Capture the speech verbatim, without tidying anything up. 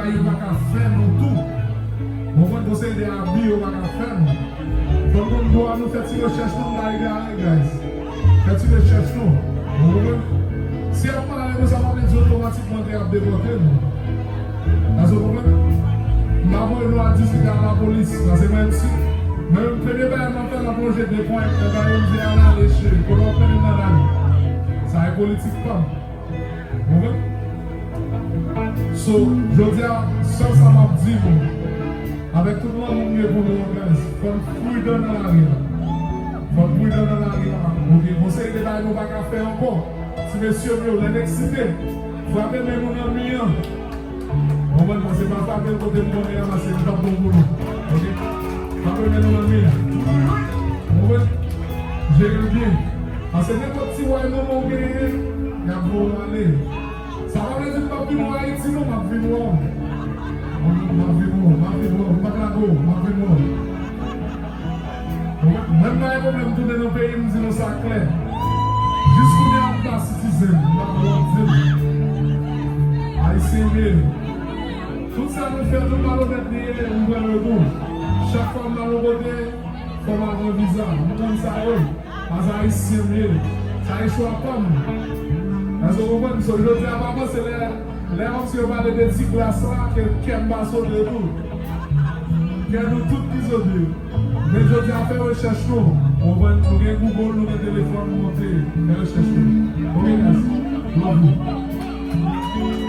Yo pa ka fè nou tou. Ou konprann, konsèy de abi yo pa ka fè nou. Fò nou konn dwa nou fè ti rechèch nou nan egare, guys. Fè ti rechèch nou. Ou konprann? Si y ap pale nou, sa pa vle di otomatikman ke y ap depòte nou. Èske ou konprann? M pa voye nou al diskite ak lapolis. Paske mwen, si mwen, premye bagay m ap fè, m ap lonje de pwen, epi m di al ale, cheri, kote w ap mennen m nan lari? Sa e politik pa m. Ou konprann? So, jodi a, sèl sa m ap di nou, avèk tout lanmou m gen pou nou, guys, fò n pridan nan lari a. Fò n pridan nan lari a. Ok, konsèy de bagay nou pa ka fè ankò. Ti mesye m yo, lè n eksite, frape men nou nan mi an. Ou konprann? Paske pa frape l kote m konnen an, paske li p ap bon pou nou. Ok? Frape men nou nan mi an. Ou konprann? Jere l byen. Paske nenpòt ti way manman w genyen, y ap voye w ale. Sa pa vle di m p ap vin wè Ayiti, non, m ap vin wè w. M ap vin wè w, m ap vin wè w, m p ap lage w, m ap vin wè w. Mwen, mwen m pa gen pwoblèm tounen nan peyi m, m di nou sa klè. Jis kounye a m pa citizen, m pa gen dwa di m. Ayisyen m ye. Tout sa nou fè, tout malonèt li ye, m pran yo tou. Chak fwa m nan yon kote, fò m al pran viza. M konn sa yo. Paske Ayisyen m ye. Sa e chwa pa m. Èske w konprann? So, jodi a pa panse lè, lè kòmsi yo pale de ti glas la, ke kè m pa sote tou. Kè nou tout ki sote. Men jodi a fè rechèch nou. Ou konprann? Nou gen Google, nou gen telefòn, nou monte. Fè rechèch nou. Ok, guys. Love you.